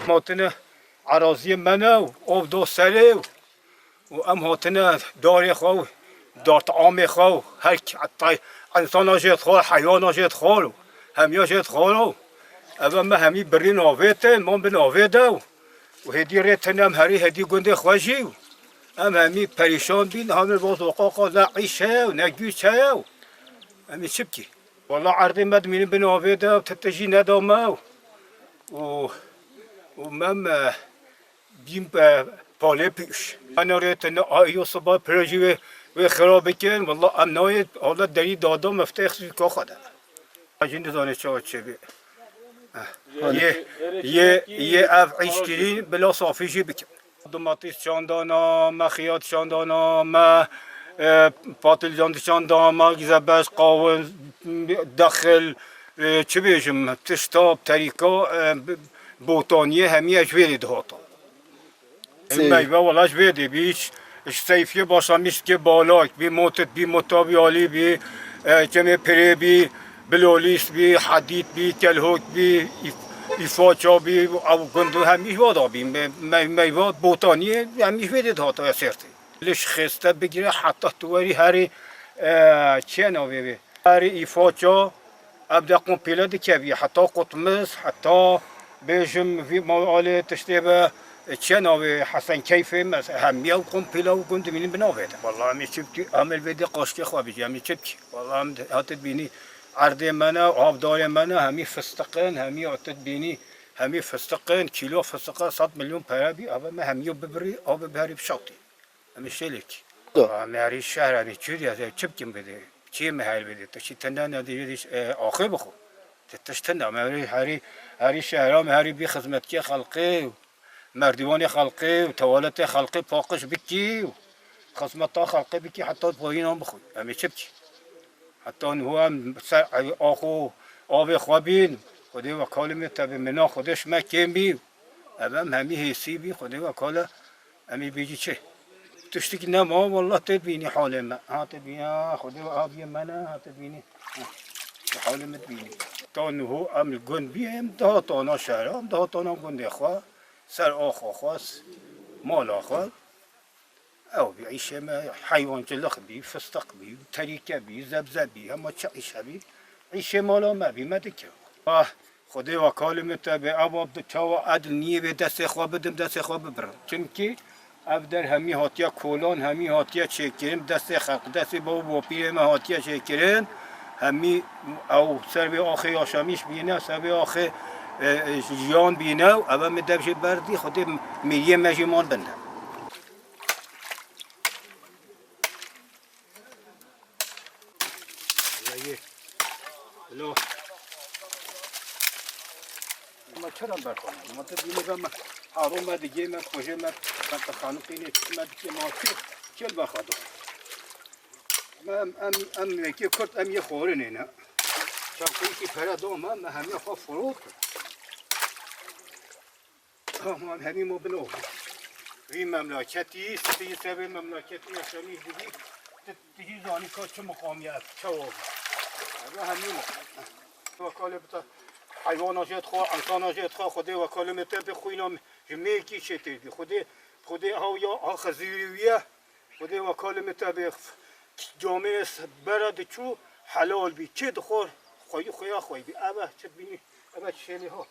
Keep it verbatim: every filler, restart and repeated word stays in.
Em hatine eraziyê me ne û ov do serê û, û em hatine darê xwe û dartamê xwe û her k-, tay-, insana jê dixwar, heywana jê dixwar û hemiya jê dixwar û ev me hemî birî navê te, man bi navê de û, û hêdî rê tine em herî hêdî gundê xwe jî û em hemî perîşan bîn, hemî roz û qaqa ne îş heye û ne güç heye û em ê çi bikî? Wala erdê me dimînin bin avê de, tete jî neda me û, û, û me, me bîn, e, palê pîş. Ana rê tene ayî û siba pire jî wê, wê xira bikin. Wala em nayê, hala derî dada meftê xizî ka xwe de. Jî nizane çawa çêbê. Yê, yê, yê ev îşkirî bila safî jî bikin. Domates çandana me, xiyar çandana me, e, patlıcan çandana me, zebeş, qawin, dexil, e, çi bêjim, tişta, terîka, e, b-, botaniyê hemiye ji vê rê dihata. Sê. Meyve wala ji vê dê bî, ji, ji seyfiyê başlamiş ke balak bî, motit bî, motabî alî bî, e, çemê pirê bî, bilolîs bî, hedît bî, kelhok bî, îf-, îfaça bî, ew gund hemî ji vada bî. Me-, me-, meyva botaniyê hemî ji vê dê dihata ya sêrtê. Li ji xêste bigire heta tu werî herî, e, çiye navê wê? Herî îfaça, ev de kompîle dikevî, heta qutmiz, heta bêjim vî malê tiştê be, çiye navê Hesen Keyfê me, hemiya ew kompîle û gund dimînin bi navê de. Wala em ê çi bikî, em ê vê dê qaşkê xwe bicî, em ê çi bikî? Wala em de, hate bînî erdê me ne, avdarê me ne, hemî fistiq in, hemî hate bînî, hemî fistiq in, kîlo fistiqa sed milyon pere bî, ava me hemiya bibirî, avê biherî bişawtî. Em ê şêlekî. Do. Em ê herî şehra, em ê çû diye, ez ê çi bikim bidê? Çiyê me her bidê? Tu çi tende ne diyê, e, axê bixwe. Tu tişt tende, em herî, herî, herî şehra me herî bî xizmetkê xelqê û merdîwanê xelqê û tewaletê xelqê paqij bikî û xizmeta xelqê bikî heta payînan bixwe. Em ê çi bikî? Heta niho em ser ax û avê xwe bîn, Xwedê wekalê me tevê mina Xwedê ji me kêm bî. Ev em hemî hêsî bî, Xwedê wekale em ê bêjî çi? Tiştekî nema, wallah tê bînî halê me. Ha tê bînî, ha Xwedê aviyê me ne, ha tê bînî. Ha, halê me dibînî. Ta niho em li gund bî, em dihatana şehra, em dihatana gundê xwe, ser axa xwe, mala xwe. Ew bî îşê me, heywancilix bî, fistiq bî, terîke bî, zebze bî, hema çi îş hebî, îşê mala me bî, me dikir. Ah, Xwedê wekalê min te be, ev bi çawa edil niyê vê destê xwe bidim, destê xwe bibirim. Çimkî ev der hemî hatiye kolan, hemî hatiye çêkirin, destê xelq, destê baw û bapîrê me hatiye çêkirin. Hemî ew ser vê axê yaşamîş bîne, ser vê axê, e, e, jiyan bîne û ev min dev jê berdî, Xwedê mîriyê me jî man bin de. Ela yê. Elo. Ma çira berxwe? Ma te bîne ve me. Haro me digê me, xojê me, me te xanûqînê, me dikê ma çi, çel berxwe do. Me em, em, em wekî Kurd, em yê xwarinê ne. Çav ku îkî pere do me, me hemiya xwe firot. Aman hemî ma bin o. Vî memleketî, spî sebê memleketî yaşamîş dibî, tu, tu jî zanî ka çi miqamî ev, çawa bû. Ev hemî ma. Wekalê bita heywana jê dixwe, insana jê dixwe, Xwedê wekalê me te bi xwîna ji mêkî çêtir bî. Xwedê, Xwedê ew ya, a Xizîrî wî ye. Xwedê wekalê me te bê camê bera diçû helal bî. Çi dixwar xweyî xuya xweyî bî. Eve çi bînî, eve çi şêlê ha.